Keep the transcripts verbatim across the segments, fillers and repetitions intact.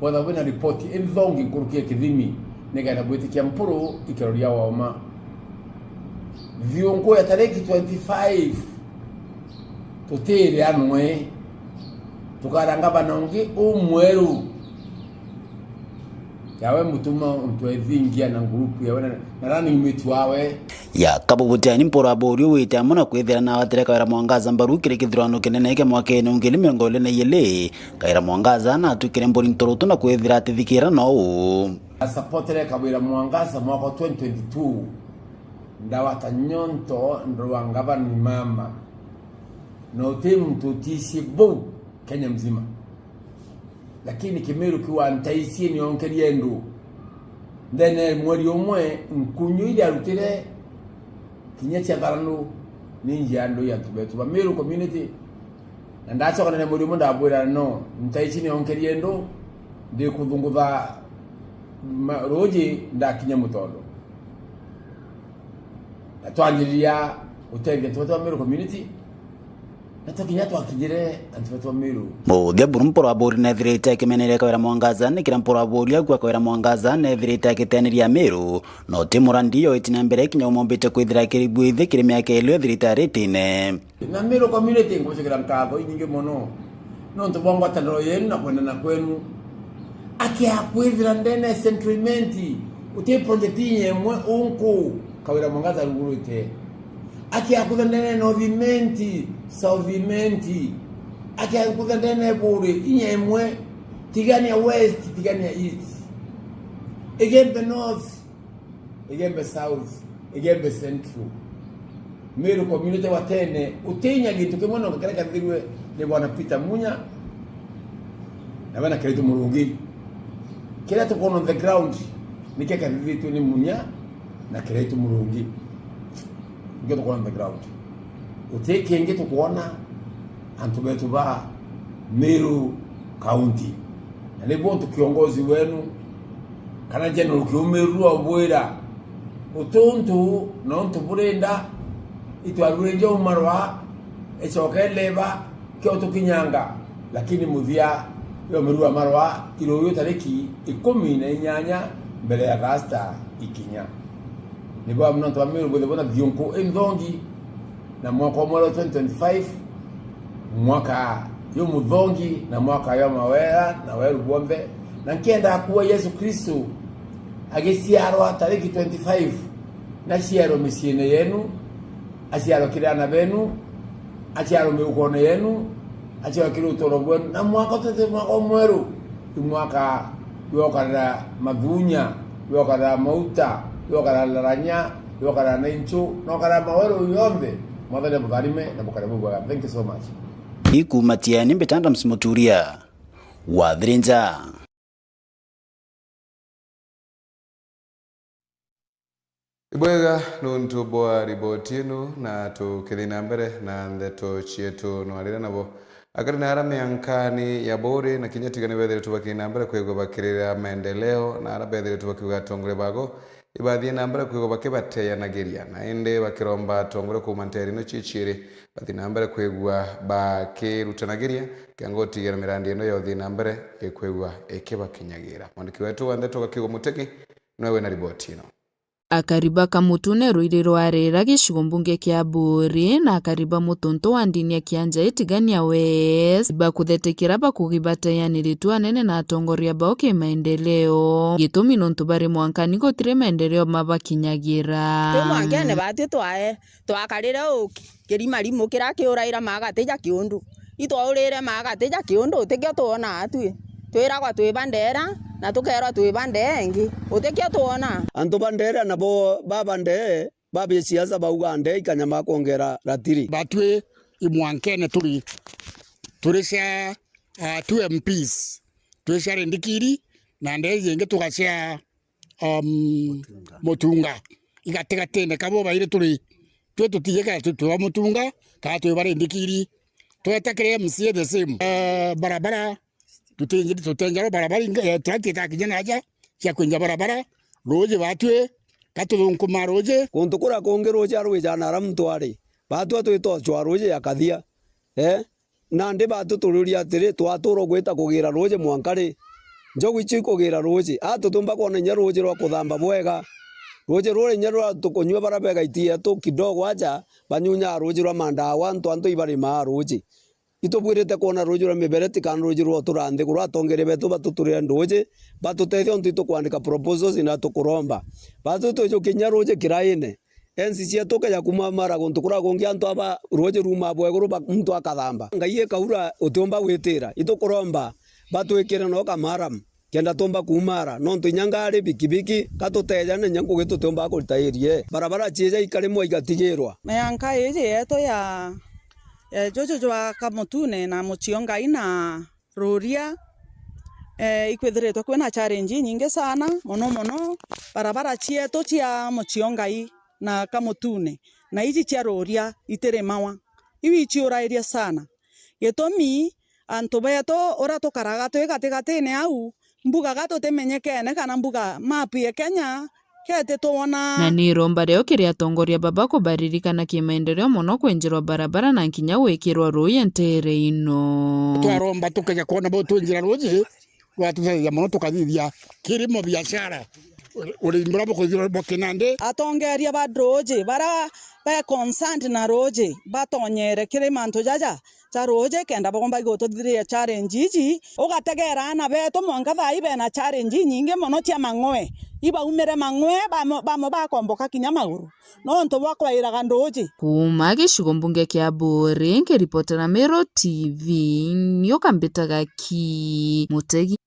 Bwethagwa bwina ripoti inthongi nkuruki ya kithimi, nikenda bwitikia Mpuru ikero ria wauma. Thiunku ya tariki twenty-five, tutiri anwe, tukara ngavana ungi umweru. Yawe Mutuma untu ethingia na ngurupu yawe na, na running mate wawe. Ya Kabubuti ni Mpuru Aburi ugwite amwe na kwithira na watire Kawira Mwangaza mbaru kiri kithurano kinene kia mwakene wa ngiri mirongo iri na iiri. Kawira Mwangaza natwikire mburi ntorutu na kwithira atithikira no u. Asapotere Kawira Mwangaza mwaka wa twenty twenty-two, ndawata nyonto ndrwa ngavana ni mama. Na uti muntu utiicie buu Kenya mzima. Lakini Kimiru kiu antaicie nionkerie ndu. Ndene mweri umwe, nkunyu iria arutire kinya cia tharanu ni njia ndu ya antu betu ba Miru community. Na ndacokanania mweri umwe ndabwira no, ntaici nionkerie ndu, ndikuthungutha ma-, ruuji ndakinya Mutondo. Na twanjiriria gutethia antu betu ba Miru community, na tukinya twakinyire antu betu ba Miru. Muthia buru Mpuru Aburi nethirite akimeneria Kawira Mwangaza, ni kira Mpuru Aburi akua Kawira Mwangaza nethirite akiteneria Miru, na uti murandi yoiti na mbere kinya umombite kwithira akiribwithia kiri miaka iri ethirite aritine. Na Miru community ngucukira nkatho inyingi mono nontu bwa ngwataniro yenu na kwendana kwenu. Akia kwithira ndene ya Central Imenti, uti project inya imwe unku Kawira Mwangaza arugurite. Akia kwithira ndene ya North Imenti, South Imenti. Akia kwithira ndene ya Buri inya imwe, tigania West, tigania East. Igembe North, Igembe South, Igembe Central. Meru community wa tene, utinya gintu kimwe no kiria kathithirwe ni bwana Peter Munya, na bana Kiraitu Murungi. Kiria tukwona on the ground, nikio kathithitwe ni Munya na Kiraitu Murungi. Nikio tukwona on the ground. Uti kingi tukwona antu betu ba Meru County. Na ni buntu kiongozi wenu, kana General Kiumiru, obwira, utuntu nontu burinda, itwarurije umarwa, icoke leba, kio tukinyanga, lakini muthia yomirua marwa iruyu tariki ikumi na inyanya mbere ya Agosta ikinya. Nibo amu nontu ba Meru bwithirwe bwina thiunku inthongi, na mwaka umwe wa twenty twenty-five, mwaka jumuthongi na mwaka jwa mawera na weru bwonthe, na nkienda kuua Yesu Kristo agiciarwa tariki twenty-five, na aciarwe miciine yenu, aciarwe kiri aana benu, aciarwe miukone yenu, aciarwe kiri uturo bwenu, na mwaka utete mwaka umweru, i mwaka jwokarira mathunya, jwokarira mauta, jwokarira ndaranya, jwokarira na inchu, na ukarira maweru jonthe. Mwathani amutharime na mukare bubwega. Thank you so much. Ikuma Tieni, mbita Adams Muturia, Wathirinja. Ibwega nuntu bwa riboti inu, na tukithi na mbere na ndeto cietu, nwarire nabo akari na ara miankani ya Buri na kinya Tigania bethiritwe bakithi na mbere kwigua bakirira maendeleo, na ara bethiritwe bakiuga atongoria bago ibathii na mbere kwigua bakibateyanagiria, na indi bakiromba atongoria kuuma nteere ino ciciiri bathii na mbere kwigua bakirutanagiria, kenda gutigira mirandi ino ya uthii na mbere ikwigua ikibakinyagira. Mwandiki wetu wa ndeto Gakiugo Mutegi niwe wina riboti ino. Akari ba Kamutune ruiri rwa Rera gicigo mbunge kia Buri na akari ba mutuntu wa ndini ya Kianja Tigania West bakuthetikira bakugibateyaniritwe anene na atongoria bao kimaendeleo. Gitumi nontu bari mwankani gutiri maendeleo mabakinyagira. Twi mwankene batwi twae, twakarire uki. Kirimarimu kiria kiuraira magatija kiundu. Itwaurire magatija kiundu, utikio twona atwi. Twiragwa twi ba ndera, na tukeerwa twi ba ndee ingi. Utikio twona. Antu ba ndera nabo baba ndee, ba bisiasa bauga ndee ikanyama kwongera ratiri. Batwi imwankene turi, turi cia, ah, two M Ps. Twi cia Rindikiri, na ndee iji ingi tugacia um, Mutunga. Mutunga. Igatigatine kabo bairi turi, twi tutijikira twi twi ba Mutunga, kana twi ba Rindikiri. Tweta kiri M C A the same. Eh, barabara, tutingi-, tutenjaro barabara ingi, eh, turatita kinya naja, cia kwinja barabara, ruuji batwi, ka tuthunkuma ruuji. Kuntu kuria kungi ruuji arwija na ara muntu ari, batwi twitocwa ruuji ya kathia. Eh? Nandi batutururia atiri, twatura gwita kugira ruuji mwanka ri? Njogu icio ikugira ruuji. A, tutiumba kwona inya ruuji rwa kuthamba bwega. Ruuji ruri inya rwa tukunyua bara bega iti yetu kidogo aja, banyunyaa ruuji rwa mandawa, antu, antu ibarimaa ruuji. Itubwirite kwona ruuji rwa mibereti kana ruuji rwa utura nthi, kuria atongeria betu batuturire nduuji, batutethia untu itukwandika proposals na tukuromba. Batu twijukie inya ruuji kiraine. Ensi cietu keja kuuma mara guntu kuria kungi antu aba ruuji ruumaa bwa iguru ba-, muntu akathamba. Ngai ikaura utiumba gwitira, itukuromba batwikire no kamaramu. Kenda tuumba kuumara, nontu inya ngari, bikibiki, ka tutejana inya ngugi tutiumbaga kurita irie. Barabara cieja ikarimwa igatigirwa. Mianka iiji yetu ya, ya juju jwa Kamutune na Muchio Ngai na Ruria, eh, ikwithiritwe kwina challenge inyingi sana, mono mono barabara cietu cia Muchio Ngai na Kamutune, na iji cia Ruria itirimawa. Iu iciurairia sana. Gitumi, antu betu uria tukaraga twi gatigatine au, mbuga ga tutimenyekene kana mbuga map ya Kenya keti twona. Na ni iromba riao kiri atongoria baba kubaririkana kimaendeleo mono kwenjerwa barabara na nkinya gwikirwa ruuji nteere ino. Twaromba tukeja kwona bo twinjira ruuji, rwatuteithia mono tukathithia kirimo, biashara, uri-, urimi buria bukwithirwa bukina nthi. Atongeria ba ruuji baria be concerned na ruuji batonyere kiri mantu jaja ja ruuji kenda boomba gututhiria challenge iji. Ugategera aana betu mwanka thaa ii bena challenge inyingi mono cia mang'we. Ibaumire mang'we, bamwe, bamwe bakomboka kinya maguru nontu bwa kwairaga nduuji. Kuuma gicigo mbunge kia Buuri, nkiripotera Meru T V, nioka mbitaga ki Mutegi.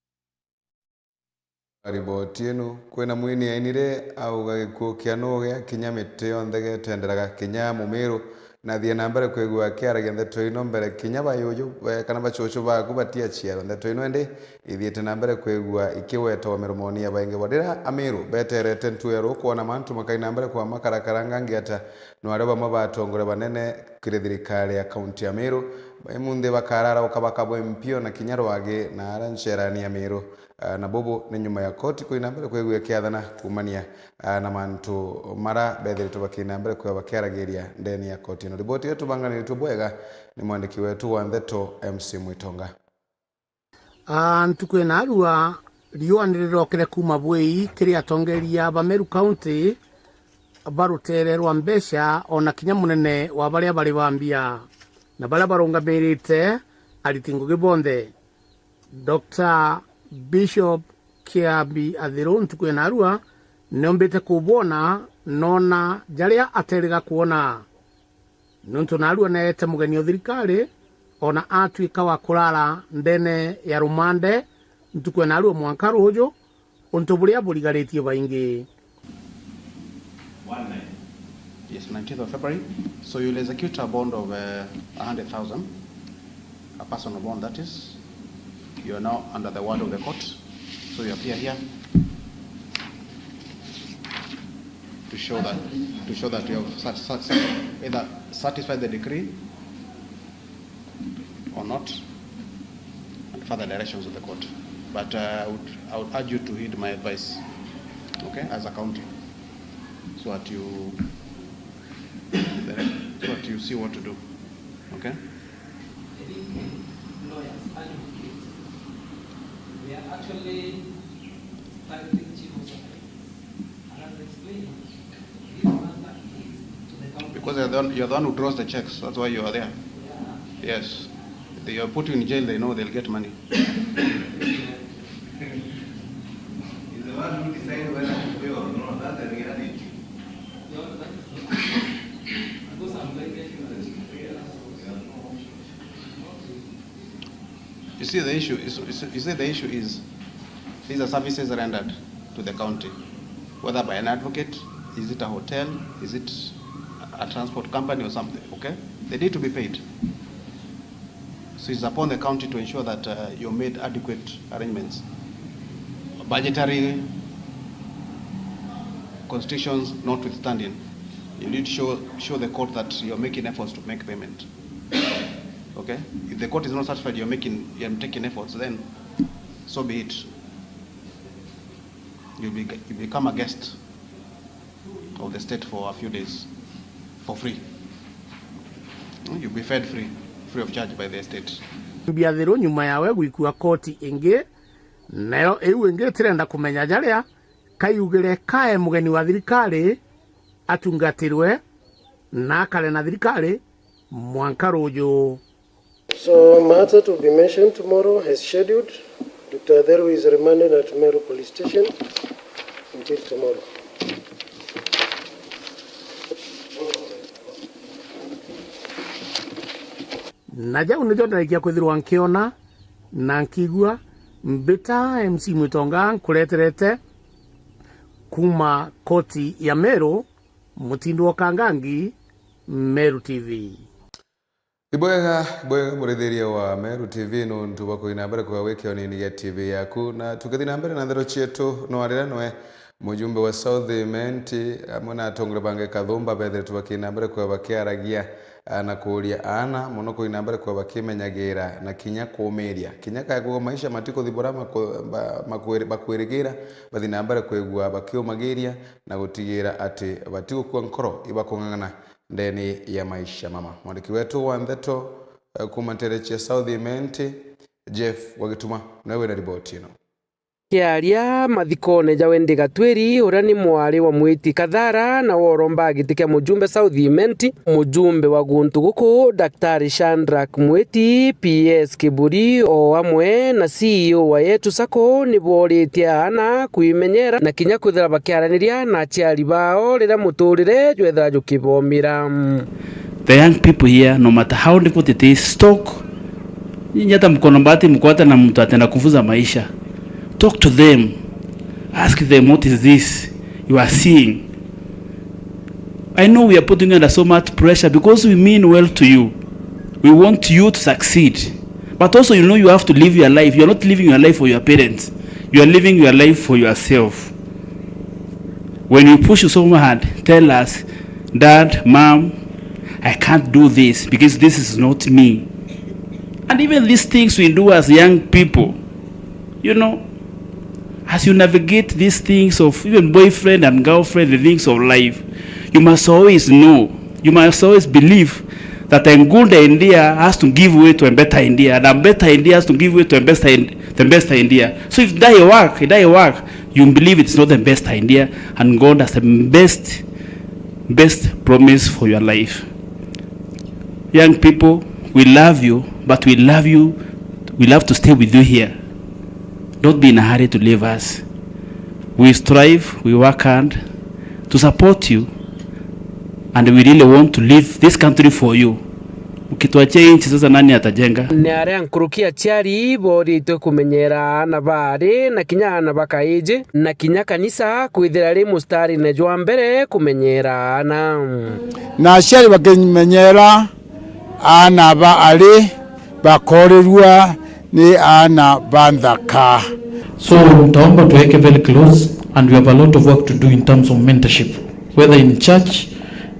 Riboti ino, kwina mwini ainire auga gikuo kia nuu gia kinya miti yonthe getenderaga kinya mumiru, na thie na mbere kwigua akiaragia ndeto ino mbere kinya bayuju, eh, kana bacucu baku batiaciara. Ndeto ino indi ithiite na mbere kwigua ikigwetagwa miromoni ya baingi. Bo riria Amiru beterete ntuo ya ruu kwona mantu makai na mbere kwa makarakaranga ngiata, no ario bamwe ba atongoria banene kiri thirikari ya kaunti ya Miru, imunthi bakarara ukabaka bwe mpio na kinya rwagi na ara ncherani ya Miru. Ah, na bubu ni nyuma ya koti kwina mbere kwigua ikiathana kuumania, ah, na mantu mara bethiritwe bakina mbere kwigua bakiaragiria ndeni ya koti ino. Riboti iyo tubanganiritwe bwega ni mwandiki wetu wa ndeto M C Mwitonga. Aa, ntuku inaarua, riua ni rirokire kuuma bwii kiri atongeria ba Meru County ba ruteere rwa mbeca, o na kinya munene wa baria bari ba mbia na baria barungamirite ariti ngugi bonthe. Doctor Bishop Kiambi Athiru ntuku inaarua niombite kubwona, noona jaria ateriga kwona. Niuntu naarua neete mugeni o thirikari, o na atwika wa kurara ndene ya rumande ntuku ya naarua mwanka ruuju, untu buria burigaritie baingi. Yes, nineteenth of February. So you'll execute a bond of, uh, a hundred thousand, a personal bond that is. You are now under the word of the court. So you appear here to show that, to show that you have sa-, sa-, sa-, either satisfied the decree or not, and further directions of the court. But, uh, I would, I would urge you to heed my advice, okay, as a county, so that you, so that you see what to do, okay? I think lawyers, advocates, we are actually targeting chief of staff. Because you're the one, you're the one who draws the checks, that's why you are there. Yes. They are put you in jail, they know they'll get money. He's the one who decides whether to pay or not, that's the reality. You see, the issue is, is, you see, the issue is, these are services rendered to the county, whether by an advocate, is it a hotel, is it a transport company or something, okay? They need to be paid. So it's upon the county to ensure that, uh, you made adequate arrangements. Budgetary constrictions notwithstanding, you need to show, show the court that you're making efforts to make payment. Okay? If the court is not satisfied you're making, you're taking efforts, then so be it. You be, you become a guest of the state for a few days for free. You'll be fed free, free of charge by the state. Biathiru nyuma yawe gwikua koti ingi, Nayo iu ingi itirenda kumenya jaria kayugire kae mugeni wa thirikari atungatirwe na akare na thirikari mwanka ruju. So, matter to be mentioned tomorrow as scheduled. Doctor Atheru is remanded at Meru Police Station until tomorrow. Na jau nijo ndarikia kwithirwa nkiona na nkigua mbita M C Mwitonga nkureterete kuma koti ya Meru, Mutindo wa Kangangi, Meru T V. Ibwega, ibwega murithiria wa Meru T V nuntu bwa kuina mbere kwa wiki onini gia T V yaku. Na tukithi na mbere na nthero cietu, no arira nwe mujumbe wa South Imenti amwe na atongoria bangi kathumba bethiritwe bakina mbere kwa bakiaragia, ah, na kuuria aana mono kuina mbere kwa bakimenyagira na kinya kuumiria. Kinya kakuga maisha matikuthi bura maku-, ba-, makwiri-, bakwirigira, bathi na mbere kwigua bakiumagiria na gutigira ati batigukua nkoro ibakung'ang'ana ndeni ya maisha mama. Mwandiki wetu wa ntheto, eh, kuma ntere cia South Imenti, Jeff Wagituma, nawe wina riboti ino. Kiaria mathikone ja Wendi Gatwiri, uria ni mwari wa Mwiti Kathara, na woromba giti kia mujumbe South Imenti, mujumbe wa guntu guku, Daktari Shadrack Mwiti, P S Kiburi, o amwe na C E O wa Yetu Sacco, ni booritie aana kwimenyera na kinya kwithira bakiaraniria na aciari bao riria muturire jwethira jukibomira. The young people here, no matter how difficult it is, talk. Nyinyi hata mko na bahati, mko hata na mtu atenda kufunza maisha. Talk to them. Ask them, "What is this you are seeing?" I know we are putting you under so much pressure because we mean well to you. We want you to succeed. But also, you know, you have to live your life. You are not living your life for your parents. You are living your life for yourself. When we push you so hard, tell us, "Dad, Mom, I can't do this because this is not me." And even these things we do as young people, you know, as you navigate these things of even boyfriend and girlfriend, the things of life, you must always know, you must always believe that a good idea has to give way to a better idea, and a better idea has to give way to a best, the best idea. So if it doesn't work, it doesn't work, you believe it's not the best idea, and God has the best, best promise for your life. Young people, we love you, but we love you, we love to stay with you here. Don't be in a hurry to leave us. We strive, we work hard to support you, and we really want to leave this country for you. Ukituachia hii nchi sasa, nani atajenga? Ni aria nkuruki aciari boritwe kumenyera aana baari na kinya aana bakaiji, na kinya kanisa kwithira ri mustarine jwa mbere kumenyera aana. Na aciari bakimenyera aana baari bakoorerua ni aana ba nthaka. So, ntaomba tuweke very close and we have a lot of work to do in terms of mentorship, whether in church,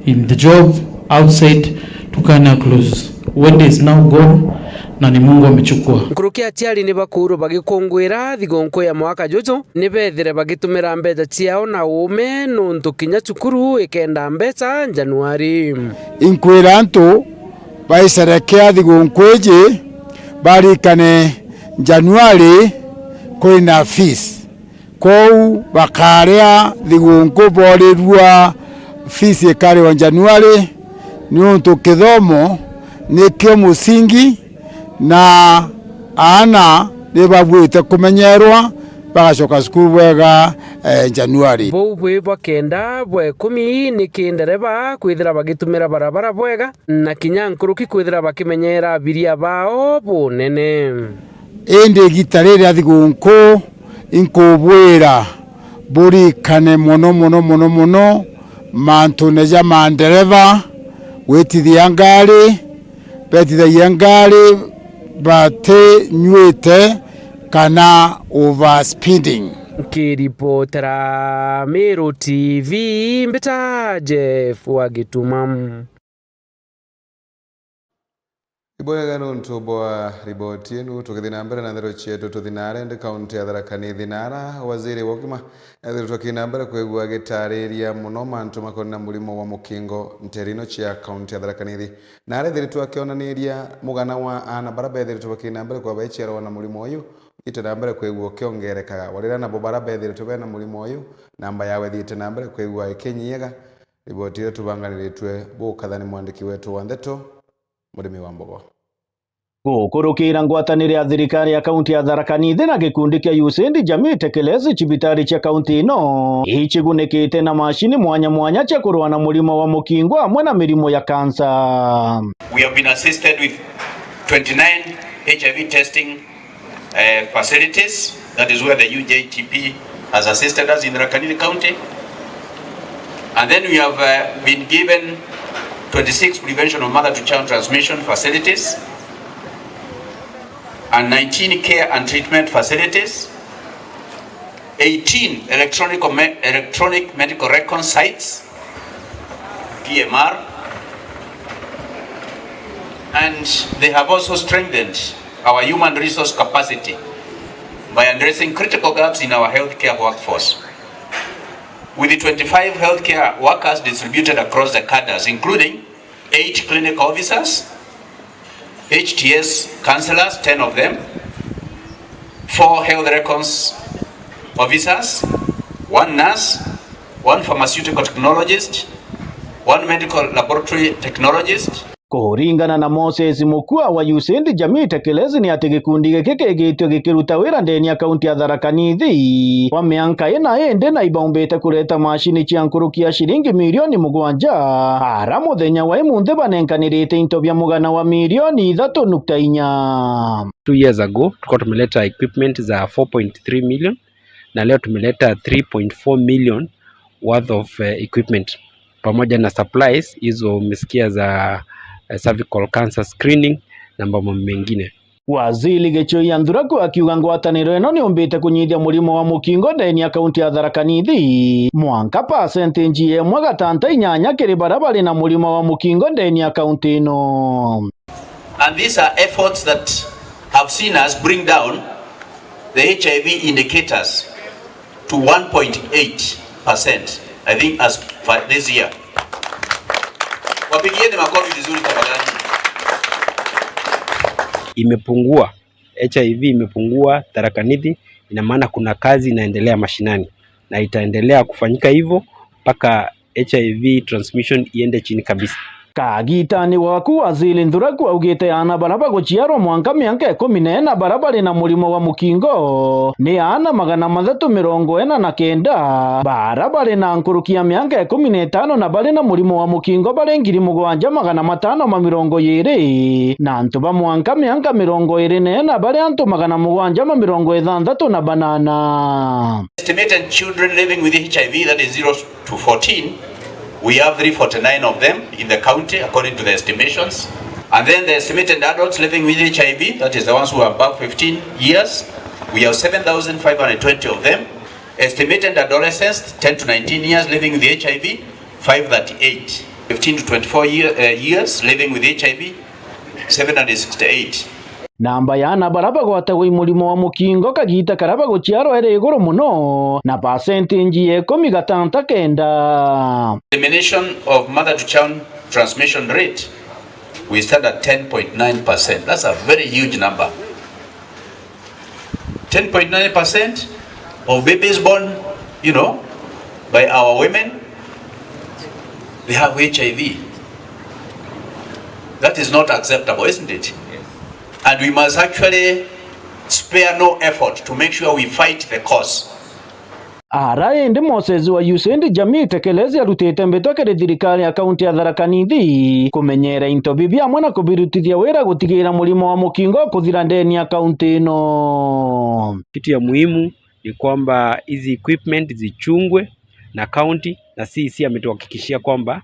in the job, outside, tukana close. Wendy is now gone, na ni Mungu amechukua. Nkuruki aciari ni bakuurwa bagikunguira thigunku ya mwaka juju, ni bethire bagitumira mbeca ciao na uume, nuntu kinya cukuru ikenda mbeca Januari. Inkwira antu baicerekea thigunku iji, barikane Januari kwina fees. Kwou bakaria thigunku boorerua, fees ikariwa Januari, niuntu kithomo nikio musingi, na aana ni babuite kumenyerwa, bagacoka cukuru bwega, eh, Januari. Buu bwi bwa kenda bwa ikumi, niki ndereba kwithira bagitumira barabara bwega, na kinya nkuruki kwithira bakimenyera abiria bao bunene. Indi igita riri ria thigunku, inkubwira burikane mono, mono, mono, mono mantune ja mandereba gwitithia ngari, betithagia ngari batinyuite kana overspeeding. Nkiripotera Meru T V, mbita Jeff wa Gituma. Ibwega nuntu bwa riboti inu. Tukithi na mbere na nthero cietu, tuthi na aria ndi kaunti ya Tharaka Nithi, na ara waziri wa ugima ethiritwe akina mbere kwigua agitariria mono mantu makonania na murimo wa mukingo nteri ino cia kaunti ya Tharaka Nithi, na ara ethiritwe akionaniria mugana wa aana bara bethiritwe bakina mbere kwa baiciarwa na murimo uyu, ithiite na mbere kwigua ukiongerekaga. Wa riria nabo bara bethiritwe bena murimo uyu, namba yawe ithiite na mbere kwigua ikinyiega. Riboti iria tubanganiritwe bukathani mwandiki wetu wa ndeto, Murimi wa Mbogo. Gukurukira ngwataniro ya thirikari ya kaunti ya Tharaka Nithi na gikundi kia Usaid Jamii Tekelezi, cibitari cia kaunti ino icigunikite na macini mwanya mwanya cia kurua na murimo wa mukingo amwe na mirimo ya kansa. We have been assisted with twenty-nine H I V testing, uh, facilities. That is where the U J T P has assisted us in Tharaka Nithi County. And then we have, uh, been given twenty-six prevention of mother to child transmission facilities and nineteen care and treatment facilities, eighteen electronic me-, electronic medical record sites, P M R, and they have also strengthened our human resource capacity by addressing critical gaps in our healthcare workforce, with twenty-five healthcare workers distributed across the cadres, including eight clinical officers, H T S counselors, ten of them, four health records officers, one nurse, one pharmaceutical technologist, one medical laboratory technologist. Kuringana na Moses Mukua wa Usaid Jamii Tekelezi, ni ati gikundi giki kigitwe gikiruta wira ndeni ya kaunti ya Tharaka Nithi kwa mianka ina, indi na ibaumbite kureta macini cia nkuruki ya ciringi milioni mugwanja, ara muthenya wa imunthi banenkanirite into bia mugana wa milioni ithatu nukta inya. Two years ago tulikuwa tumeleta equipment za four point three million, na leo tumeleta three point four million worth of, eh, equipment, pamoja na supplies hizo umesikia za, eh, cervical cancer screening na mambo mengine. Waziri Gichui Nthuraku akiuga ngwataniro ino niumbite kunyithia murimo wa mukingo ndeni ya kaunti ya Tharaka Nithi, mwanka percentage imwe gatanta inyanya kiri baria bari na murimo wa mukingo ndeni ya kaunti ino. And these are efforts that have seen us bring down the H I V indicators to one point eight percent, I think, as for this year. Wapigieni makofi vizuri tafadhali. Imepungua, H I V imepungua Tharaka Nithi, ina maana kuna kazi inaendelea mashinani na itaendelea kufanyika hivyo mpaka H I V transmission iende chini kabisa. Kagitani waku, Waziri Nthuraku augite aana bara baguciarwa mwanka mianka ikumi na ina bara bari na murimo wa mukingo ni aana magana mathatu mirongo ina na kenda, bara bari na nkuruki ya mianka ikumi na itano na bari na murimo wa mukingo bari ngiri mugwanja magana matano ma mirongo iiri, na antu ba mwanka mianka mirongo iiri na ina bari antu magana mugwanja ma mirongo ithanthatu na banana. Estimated children living with H I V, that is zero to fourteen, we have three forty-nine of them in the county, according to the estimations. And then the estimated adults living with H I V, that is the ones who are above fifteen years, we have seven thousand five hundred twenty of them. Estimated adolescents, ten to nineteen years, living with H I V, five thirty-eight. Fifteen to twenty-four year, uh, years living with H I V, seven hundred sixty-eight. Namba ya aana bara bagwatagwa i murimo wa mukingo kagita karia baguciarwa iri iguru muno, na percentage ya ikumi gatanta kenda. Elimination of mother to child transmission rate, we stand at ten point nine percent. That's a very huge number. Ten point nine percent of babies born, you know, by our women, they have H I V. That is not acceptable, isn't it? And we must actually spare no effort to make sure we fight the cause. Ara indi Moses wa Usaid Jamii Tekelezi arutite mbitwa kiri thirikari ya kaunti ya Tharaka Nithi kumenyera into bibi amwe na kubirutithia wira gutigira murimo wa mukingo kuthira ndeni ya kaunti ino. Kitu ya muhimu ni kwamba hizi equipment zichungwe na county, na C E C ametuhakikishia kwamba,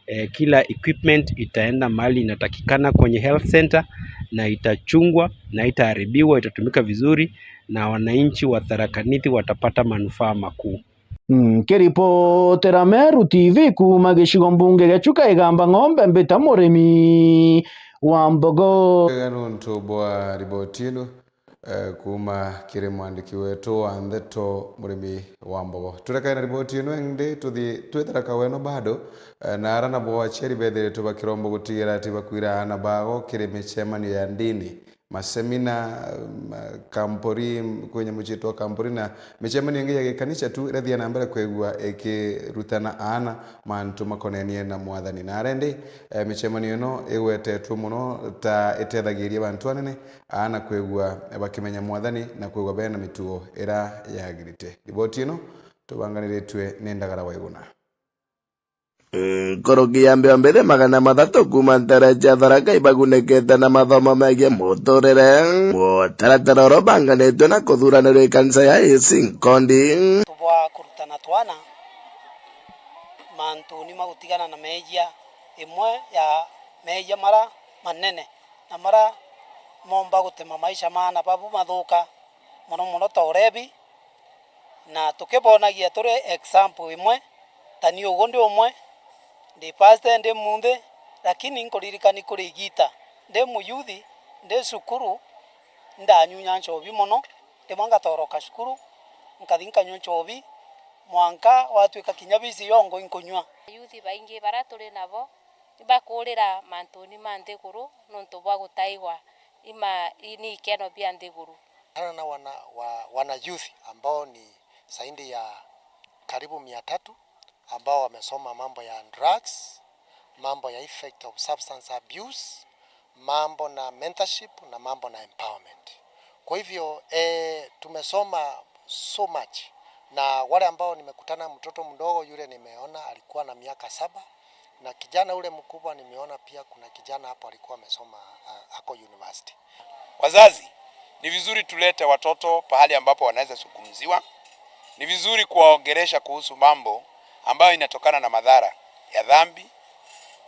eh, kila equipment itaenda mahali inatakikana kwenye health center na itachungwa na itaharibiwa, itatumika vizuri na wananchi wa Tharaka Nithi watapata manufaa makuu. Nkiripotera Meru T V kuuma gicigo mbunge gia Chuka Igamba Ng'ombe, mbita Murimi wa Mbogo. Wega nontu bwa riboti ino, eh, kuuma kiri mwandiki wetu wa ndeto, Murimi wa Mbogo. Turekae na riboti ino indi tuthi twithira kaweno bado, eh, na ara nabo aciari bethiritwe bakiromba gutigira ati bakwira aana bao kiri micemanio ya ndini. masemina, ma-, kampori, kwi nyamu ciitwa kampori na micemanio ingi ya gikanisa tu iria thia na mbere kwigua ikirutana aana mantu makonenie na Mwathani. Na arendi, eh, micemanio ino igwetetwe mono ta itethagiria bantu anene aana kwigua bakimenya Mwathani na kwigua bena mitugo iria yagirite. Riboti ino tubanganiritue ni Ndagara Waiguna. Nkuruki ya mbio mbithi magana mathatu kuuma nteere cia Tharaka ibagunekete na mathomo megie muturire. Mutaratara uria ubanganitue na kuthuranirwa ikanisa ya A C Nkondi. Tubwa kurutana twana mantuni ma gutigana na meejia, imwe ya meejia mara manene na mara momba gutema maisha ma aana babu mathuka, mono mono ta urebi, na tukibonagia turi example imwe. Ta ni ugu ndi umwe, ndi pastor, ndi munthi, lakini nkuririkani kuri igita ndi muyuthi, ndi cukuru, ndanyunya nchobi mono, rimwe ngatoroka cukuru, nkathi nkanyua nchobi, mwanka gwatuika kinya bisi yongo inkunyua. Ayuthi baingi baria turi nabo ibakurira mantuni ma nthiguru nuntu bwa gutaigwa ima-, i-, ni ikeno bia nthiguru. Kutana na wana, wa, wana youth ambao ni zaidi ya karibu mia tatu ambao wamesoma mambo ya drugs, mambo ya effect of substance abuse, mambo na mentorship na mambo na empowerment. Kwa hivyo, eh, tumesoma so much, na wale ambao nimekutana, mtoto mdogo yule nimeona alikuwa na miaka saba, na kijana ule mkubwa nimeona pia kuna kijana hapo alikuwa amesoma, ah, ako university. Wazazi, ni vizuri tulete watoto pahali ambapo wanaweza zungumziwa. Ni vizuri kuwaongelesha kuhusu mambo ambayo inatokana na madhara ya dhambi,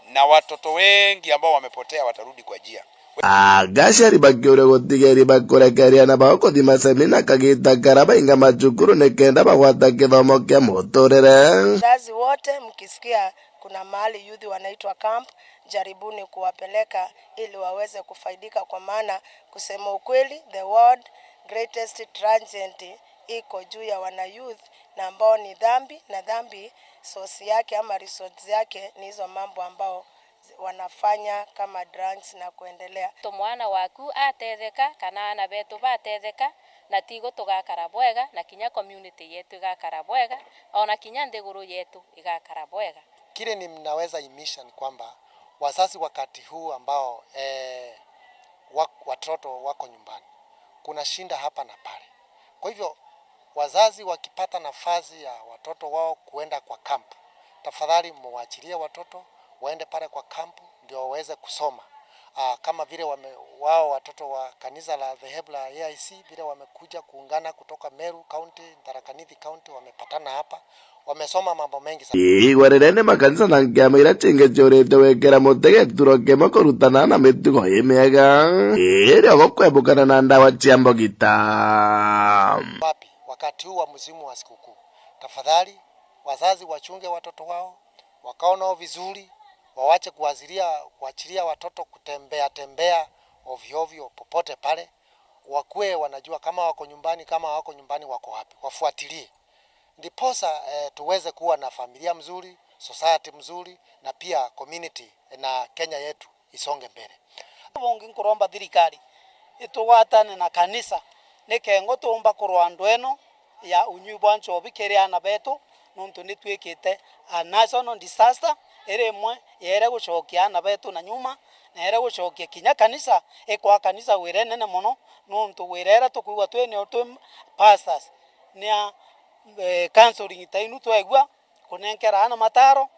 na watoto wengi ambao wamepotea watarudi kwa njia. Anga aciari bakiuria gutigeria bakurekeria aana bao kuthi masemina kagita karia bainga macukuru nikenda bagwata kithomo kia muturire. Wazazi wote, mkisikia kuna mahali youth wanaitwa camp, jaribuni kuwapeleka ili waweze kufaidika, kwa maana kusema ukweli, the world greatest tragedy iko juu ya wana youth, na ambao ni dhambi, na dhambi source yake ama results yake ni hizo mambo ambao wanafanya kama drugs na kuendelea. To mwana waku atetheka, kana aana betu batetheka, na tigo tugakara bwega, na kinya community yetu igakara bwega, ona kinya nthiguru yetu igakara bwega. Kile ninaweza imisha ni kwamba wazazi wakati huu ambao, eh, wa-, watoto wako nyumbani, kuna shinda hapa na pale. Kwa hivyo, wazazi wakipata nafasi ya watoto wao kuenda kwa camp, tafadhali muwaachilie watoto waende pale kwa camp ndio waweze kusoma. Ah, kama vile wame-, wao watoto wa kanisa la dhehebu la A I C vile wamekuja kuungana kutoka Meru County, Tharaka Nithi County, wamepatana hapa, wamesoma mambo mengi sana. Igwa riria ni makanisa na nkiama iria cingi ciurite gwikira muti gituro kimwe kurutana na mitugo imiega, iri ogo kwebukana na ndawa cia mbogita. Wapi? Wakati huu wa msimu wa sikukuu, tafadhali wazazi wachunge watoto wao, wakae nao vizuri, wawache kuachilia, kuachilia watoto kutembea tembea ovyo ovyo popote pale. Wakuwe wanajua kama wako nyumbani, kama wako nyumbani wako wapi, wafuatilie. Ndiposa, eh, tuweze kuwa na familia mzuri, society mzuri, na pia community na Kenya yetu isonge mbele. Bungi nkuromba thirikari itugwatane na kanisa, nikengo tuumba kurwa ndweno ya unyui bwa nchobi kiri aana betu, nontu nitwikite a national disaster, iri imwe yere gucokia aana betu na nyuma, na yere gucokia kinya kanisa, ikwa kanisa wira inene mono, nontu wira ira tukwigua twi nio twi pastors, ni a, eh, counseling ta inu twegua, kunenkera aana mataro,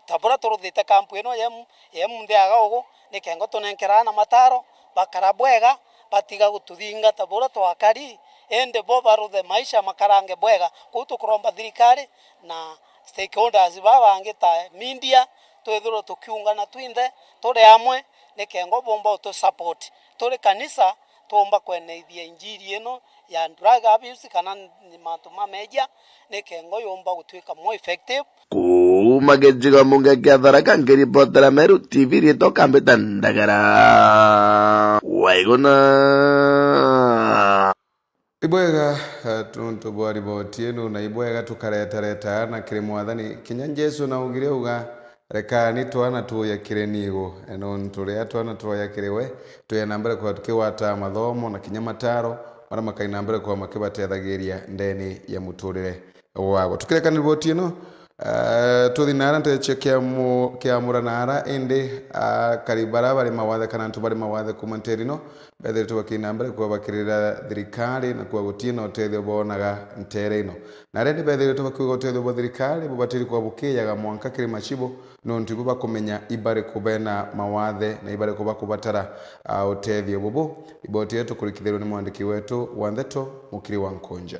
ta buria turuthite kampu ino ya emu-, ya emunthi ya gaugu, nikengo tunenkera aana mataro, bakara bwega, batiga gututhingata buria twakari, indi bo baruthe maisha makarange bwega. Kuu tukuromba thirikari na stakeholders baa bangi ta media, twithirwe tukiungana twinthe turi amwe, nikengo bumba utu support. Turi kanisa, tuumba kweneithia injiri ino ya drug abuse kana mantu ma meja, nikengo yumba gutwika more effective. Kuuma gicigo mbunge kia Tharaka, nkiripotera Meru T V, riitwa Kambita Ndagara. Waiguna. Ibwega, eh, nontu bwa riboti ino, na ibwega tukaretareta na kiri Mwathani. Kinya Jesu naugire uga, Rekani twana tuuya kiri niigu, nontu riria twana twoya kiri we, tuya na mbere kwa tukigwata mathomo na kinya mataro maria makai na mbere kwa makibatethagiria ndene ya muturire wabo. Tukireka ni riboti ino, eh, tuthi nara nteche kia mu-, kia mura nara, indi akari bara bari mawathe kana antu bari mawathe kuma ntere ino, bethiritwe bakina mbere kwa bakirira thirikari na kwa gutina utethio bonaga ntere ino. Na aria ni bethiritwe bakiuga utethio bwa thirikari bubatiri kwa bukiyaga mwanka kiri machibu, nontu ibo bakumenya ibariku bena mawathe na ibariku bakubatara, ah, utethio bubu. Riboti yetu kurikithirwa ni mwandiki wetu wa ndeto, Mukiri wa Nkonja.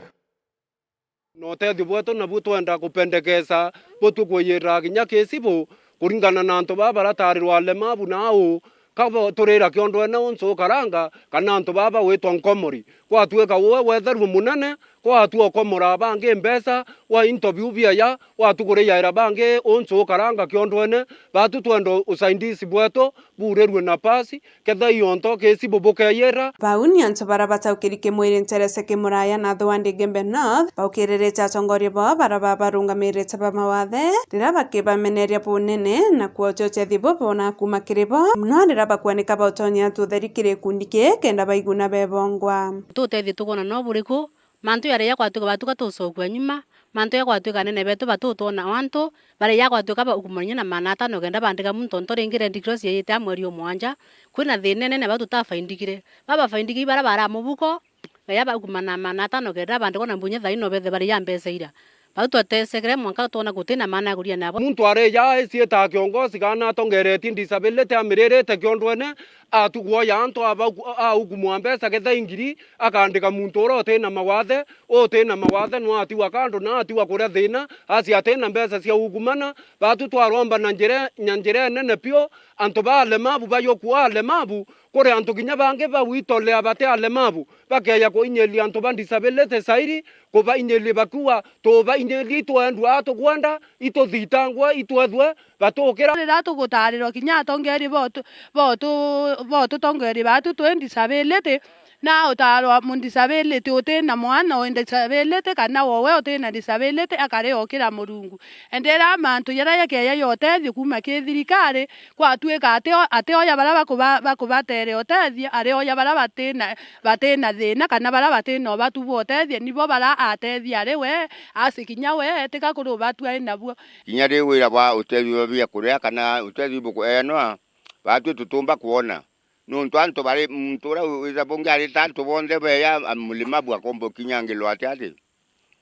Na utethio bwetu nabu twenda kupendekesa butwi kwiyirira kinya kisibu kuringana na antu baa baratarirwa alemavu na au ka bo-, turira kiondwene unsu ukaranga, kana antu baa bagwitwa nkomori. Gwatuika uwe wetherua munene, gwatua ukomora bangi mbeca, wa into biu biaya, watu kuriyaira bangi unsu ukaranga kiondwene, batu twenda usaidizi bwetu burirue nafasi, kethai onto kisibu bukeyira. Bau ni antu bara bataukiri kimwiri nterese kimuraya na Thuandi Gembe North, baukiririte atongoria bao bara babarungamirite ba mawathe, riria bakibameneria bunene na kuotia utethi bubona kuma kiri bo, muno riria bakwanika bautonya tutheri kiri gikundi kii kenda baiguna bebongwa. Tutethie tukwona no buriku? Mantu jaria jakwatuika batuka tucokua nyuma, mantu jakwatuika anene betu batutwona o antu, baria jakwatuika baukumania na maana atano kenda bandika muntu onto ringi Red Cross yaiyite a mweri o mwanja, kwina thina inene bau tutafaindikire. Babafaindikire bara bara mubuko, ya baukuma na maana atano kenda bandikwa na mbunya thaino bethe bari ya mbeca ira. Bau twatesekere mwanka twona gutina maana ya kuria nabo. Muntu arija aiciita kiongozi kana atongeretie disability amiririte kiondwene, atu kuoya antu aba-, aukumwa mbeca kethai ngiri, akandika muntu uria utina mawathe, utina mawathe no atiwa kando na atiwa kuria thina, aci atina mbeca cia ukumana. Batu twaromba na njira, na njira inene piu, antu ba alemavu bayukua alemavu, kuri antu kinya bangi bagwitolea bati alemavu, bakeja kuinyiria antu ba disability sairi, kubainyiria bakiuga, tubainyiria itwendwa, tukwenda, ituthitangwa, itwethwe, batukira. Riria tugutarirwa kinya atongeri botu, botu, botutongeria batu twi disability, na utarwa mu disability utina mwana wi disability, kana wowe utina disability, akari okira Murungu. Enderea mantu jaria jakeja ja utethio kuma ki thirikari, kwatuika atio, atioya bara bakuba-, bakubatere utethio, arioya bara batina, batina thina, kana bara batina ubatu bwa utethio, nibo bara atethia ari we, asi kinya we, tika kuri ubatu ai nabuo. Kinya riu wira bwa utethio bwa bia kuria kana utethio bukueenwa, batwi tutumba kwona. Nontu antu bari, muntu uria witha bungi arita antu bonthe beya, a, mulima bwakomba ukinyangirwa ati ati.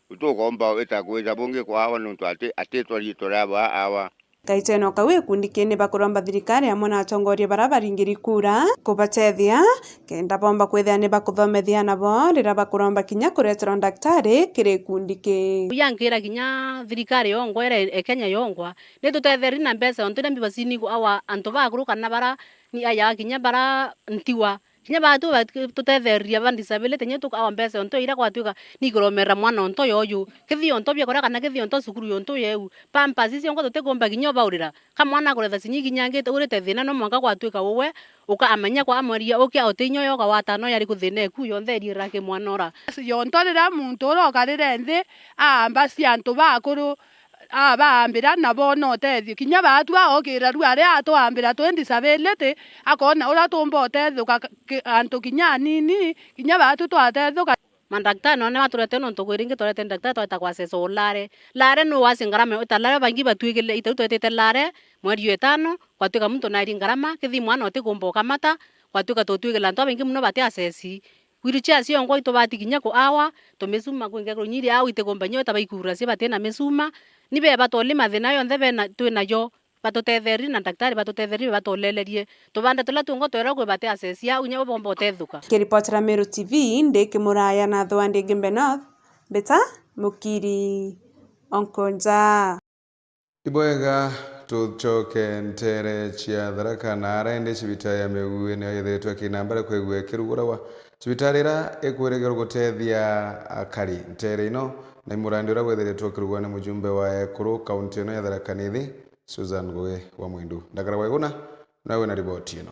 Utukomba ita kwitha bungi kwawa nontu ati, atitwa riitwa riawa awa. Kaiteno kau gikundi kii ni bakuromba thirikari amwe na atongoria bara baringiri kura kubatethia, kenda bomba kwithia ni bakuthomethia nabo, riria bakuromba kinya kureterwa ndaktari kiri gikundi kii. Uyangira kinya thirikari yongwa iria e Kenya yongwa, ni tutetheri na mbeca ontu iria mbibacini awa antu bakuru kana bara ni aya kinya bara ntiwa. Kinya batu ba-, tutetheria ba disability, kinya tukawa mbeca onto iria gwatuika ni ikuromerera mwana onto yoyu. Kithio onto bia kuria kana kithio onto cukuru yonto yeu. Pampers icio ngo tutikumba kinya ubaurira. Ka mwana akuretha cinyi kinya angite urite thina no mwanka gwatuika uwe, ukamenya kwa amweria ukia uti inya yoga watano yari kuthina eku yonthe iriira ki mwana ura. Yonto riria muntu ura ukarire nthi, aamba cia antu bakuru, abaambira na boona utethio. Kinya baatu aokira ru aria atwambira twi disability, akoona uria tumba utethio ka-, ki-, antu kinya anini, kinya baatu twatethioka. Mandaktari none baturete nontu kwi ringi twarete ndaktari tweta kwa Seso Lare. Lare nu wasi ngarama yo ita Lare baingi batwigile itau twetite Lare mweri yo itano, gwatuika muntu nairi ngarama, kithi mwana utikumba ukamata, gwatuika tutwigila antu abaingi muno bati asesi. Wheelchair ciongwa itubati kinya ku awa, tumisuma kwinga kunyiri au itikumba nyo tabaikurura cia batina misuma. Ni beba toli mathina yonthe bena, twinayo, batutetherie na ndaktari batutetherie batolelerie. Tubanda turia tungwa twerwa kwi bati asesia, au kinya bo bomba utetheka. Kiripotera Meru T V, ndi Kimuraya na Thwandi Gembe North, mbita Mukiri Onkonja. Ibwega, tucoke ntere cia Tharaka na ara indi cibitari ya Migui niyo yethiritwe ikina mbere kwigua ikiruguragwa. Cibitari ira ikwirigirwa gutethia akari ntere ino na imurandi uria wethiritwe ukirugwa ni mujumbe wa ekuru kaunti ino ya Tharaka Nithi, Susan Ngugi wa Mwindu. Ndakara wa Iguna, nawe na riboti ino.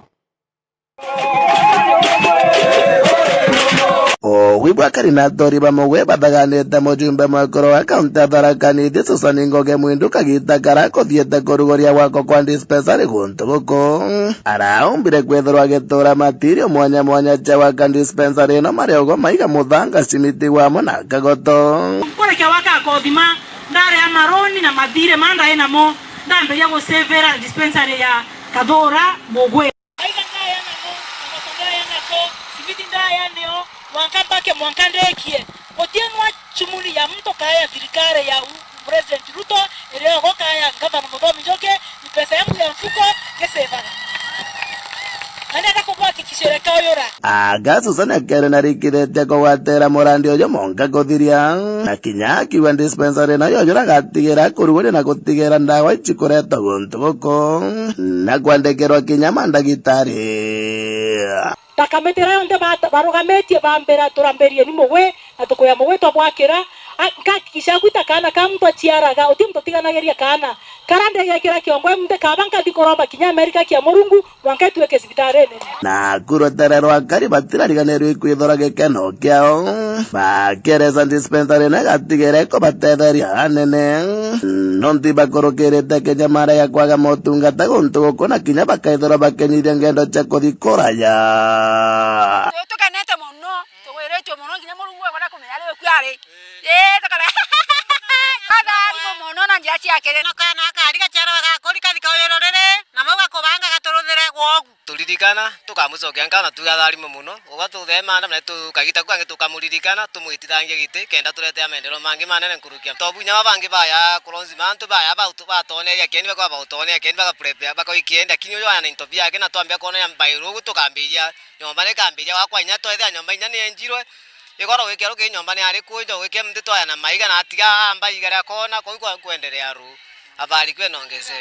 Ugwi bwa kari na atori ba mugwi bathaganite mujumbe mwekuru wa kaunti ya Tharaka Nithi Susan Ngugi Mwindu kagita kara kuthiite kuruguria gwakwa kwa dispensary guntu guku. Araumbire kwithirwa agitura material mwanya mwanya cia gwaka dispensary ino, mariogo, maiga, muthanga, cimiti, wamo na kagoto. Nkurikia waka kothima, ndarea maroni na mathiri ma ndai namo, ndambiria gusevera dispensary ya Kathura Mugwi. Maiga ndaya namo, magoto ndaya nako, cimiti ndaya nio, mwanka mpake mwanka ndekie. Guti imwe chumuni ya mtu kaya thirikari ya u-, President Ruto, iriogo kaya ngavana Muthomi Njuki, ni pesa yangu ya mfuko ngisevaga. Na ndenda kukuhakikishia reka uyura. Aga Susan akere narikithitie kugwatira murandi uju mwanka kuthiria, na kinya akiuga dispensary nayo yura gatigira kuruguria na gutigira ndawa ici kuretwa guntu guku, na kwandikirwa kinya mandagitari. Ta kamiti iria yonthe ba-, barugamitie bambira, turambirieni mugwi na tukuya mugwi twabwakira. A-, nkahakikisha kwita kaana ka muntu aciaraga, uti muntu utiganagiria kaana. Kara ndegekira kiongo e muntu kaba nkathi kuromba kinya Amerika kia Murungu, mwanka ituike cibitari nene. Na ku rutere rwa kari batirariganirwa ikwithura gikeno kiao. Bakeresa dispensary na igatigere kubatetheria anene. Nontu ibakurukirite kinyamara ya kwaga motungata guntu guku na kinya bakaithirwa bakinyithia ngendo cia kuthi kuraya. Tu-, tukenete mono, tugwiritue mono, kinya Murungu egona kumenya ari uku ari. Ii, tukare-, atharimu mono na njira cia kiri. No kana akari gaciarwa gakuri kathi kauyuru riri, na mau gakubanga gaturuthire gwogu. Turirikana, tukamucokia nkatho na tuuge atharime mono. Uga tuthemana, na tukagita ku angi tukamuririkana, tumwitithangie giti, kenda turetea maendeleo mangi manene nkuruki. Tobu inya babangi baya kuronzi mantu baya bautu-, batoneria keni, bakwa bautonea keni, bagaprepare, bakoikienda, lakini uyu ana into biake, na twambia kwona ya mbairo ugu tukambiria nyomba ni kambiria gwakwa inya twethia nyomba inya ni enjirwe. Igoro gwikia ruki nyomba ni ari kunja gwikia mti twaya na maiga na atiga amba igara kona, kuu kwa kwenderea ru. Abari kwena ongeze.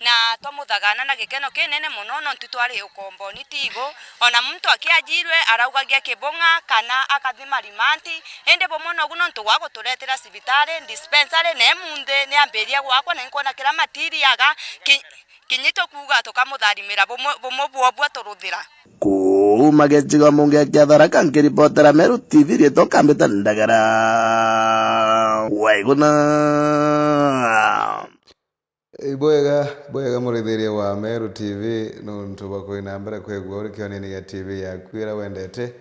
Na twamuthagana na gikeno kinene mono, nontu twari ukomboni tigo. Ona muntu akiajirwe araugagia kibung'a kana akathima rimanti, indi bumwe nogu nontu gwa guturetera cibitari, dispensary, na imunthi ni ambiria gwakwa na inkwona kira matiriaga, ki-, kinya tukuuga tukamutharimira bumwe, bumwe bwobua turuthira. Kuuma gicigo mbunge kia Tharaka, nkiripotera Meru T V, riitwa Kambita Ndagara. Waiguna. Ibwega, bwega murithiria wa Meru T V, nuntu bwa kwina mbere kwigua uri kionene gia T V yaku iria wendete.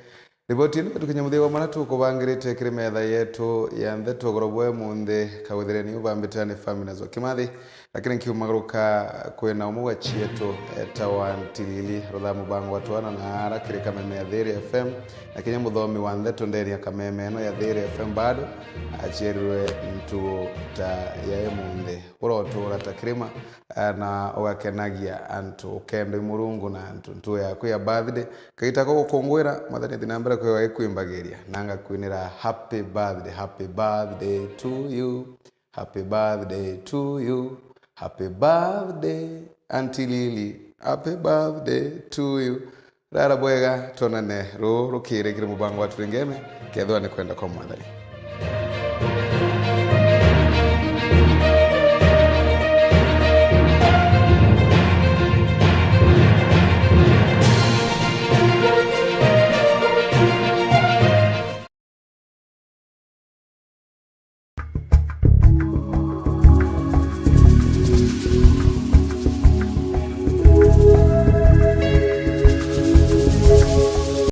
Riboti ino itukinya muthia wa mara tukubangirite kiri metha yetu ya ntheto ugoro bwa umunthi, kawithire ni ubambite ni Famina Zwa Kimathi, lakini nkiumagaruka kwina umwe wa cietu etawa Ntilili, ruthamu bangwa twana na ara kiri kameme ya Thiri F M, na kinya muthomi wa ntheto ndeni ya kameme ino ya Thiri F M bado, acierirwe ntuo ta ya imunthi. Urotura ta kirima, eh, na ugakenagia antu, ukendwa i Murungu na antu. Ntuo yaku ya birthday, kagita ko gukungwira, Mwathani athi na mbere kwigwa gikwimbagiria, na ngakwinira happy birthday, happy birthday to you, happy birthday to you, happy birthday, Auntie Lily, happy birthday to you. Rara bwega, twonane ruu rukiri kiri mubango wa Turingeme, kethwa ni kwenda kwa Mwathani.